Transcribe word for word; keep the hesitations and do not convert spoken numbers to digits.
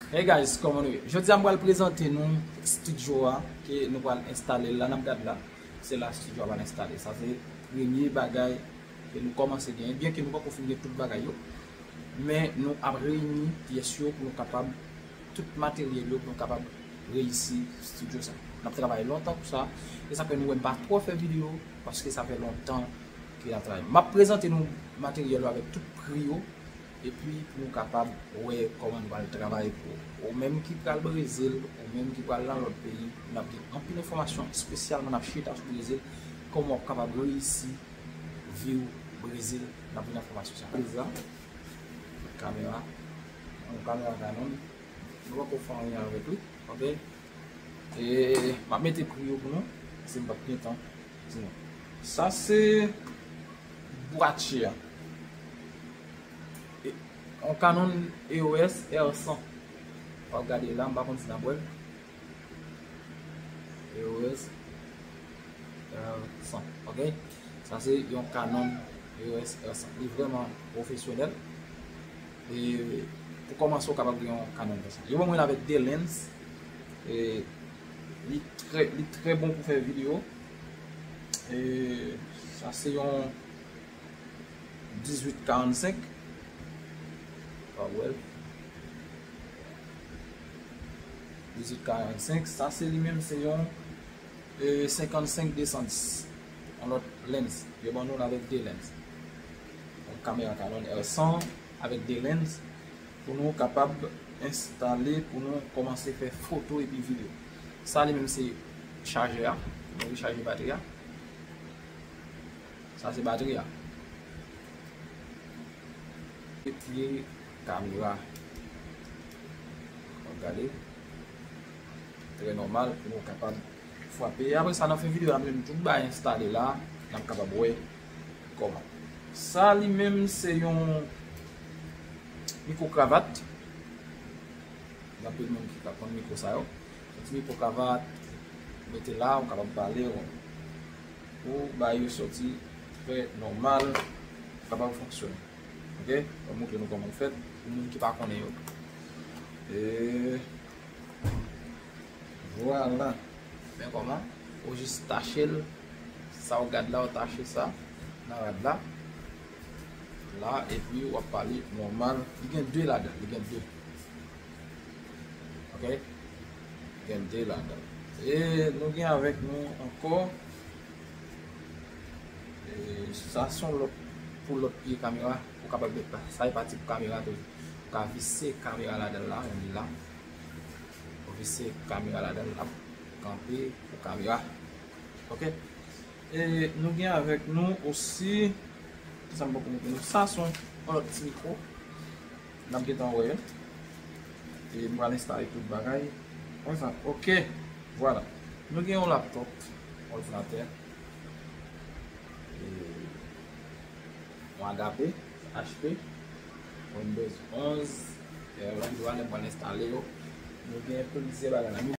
Hey guys, kòman nou ye? Jodi a m pral prezante nou estidyo a ke nou pral enstale la, n ap gad la. Se la estidyo a pral enstale. Sa se premye bagay ke nou kòmanse genyen, byen ke nou poko fin gen tout bagay yo. Men nou ap reyini pyès yo pou nou kapab, tout materyèl yo pou nou kapab reyisi estidyo sa. N ap travay lontan pou sa. Se sa fè nou wè m pa twò fè videyo, paske sa fè lontan ke n ap travay. M ap prezante nou materyèl yo avèk tout pri yo. Epi pou nou kapab wè kòman nou pral travay pou ou. Ou menm ki pral Brezil, ou menm ki pral nan lòt peyi, n ap gen anpil enfòmasyon, espesyalman n ap chita sou Brezil, kòman w ap kapab reyisi vi w Brezil, n ap gen enfòmasyon sa. Priz la, kamera, yon kamera Canon, nou poko fè anyen avèk li, ok? E m ap mete pri yo pou nou, paske m p ap gen tan di nou. Sa se bwatye a. E, yon Canon E O S R san. W ap gade la, m pa konn si n ap wè l. E O S R san, ok? Sa se yon Canon E O S R san. Li vrèman pwofesyonèl. E pou kòmanse, w kapab gen yon Canon konsa. Yo ban mwen l avèk de lens. E li trè, li trè bon pou fè videyo. E sa se yon dizuit karannsenk. Pa wè l. Dizuit karannsenk. Sa se li menm, se yon, e, senkannsenk desan dis. Yon lòt lens. Yo ban nou l avèk de lens. Yon kamera Canon R san avèk de lens pou nou kapab enstale, pou nou kòmanse fè foto epi videyo. Sa li menm se chajè a. Nou rechaje batri a. Sa se batri a. Retire kamera. W ap gade. Trè nòmal pou nou kapab frape. E apre sa, nan fen videyo, n ap jwenn tout bagay enstale la. N ap kapab wè kòman. Sa li menm se yon mikwo kravat. Gen anpil moun ki ka konn mikwo sa yo. Yon ti mikwo kravat, mete la, ou kapab pale, ou, ou bay yo soti trè nòmal, ou kapab fonksyone. Ok? Mwen montre nou kòman l fèt, pou moun ki pa konnen yo. E vwala. Men kòman? Ou jis tache l, sa w gad la, ou tache sa nan rad la. La, epi w ap pale nòmal. Li gen de ladan, li gen de. Ok? Gen de ladan. E nou gen avèk nou ankò. E sa se yon lòt, pou lòt pye kamera. Ou kapab met sa, e pati pou kamera tou. Ou ka vise kamera ladan la, ou li la. Ou vise kamera ladan, l ap kanpe pou kamera. Ok? E nou gen avèk nou osi, kisa m poko montre nou? Sa se yon lòt ti mikwo. N ap gentan wè. E m pral enstale tout bagay. Konsa, ok. Vwala. Nou gen yon laptop, òdinatè. E yon H P, Windows onz, e lòt yo a lè m pral enstale yo. Nou gen plizyè bagay la. Nou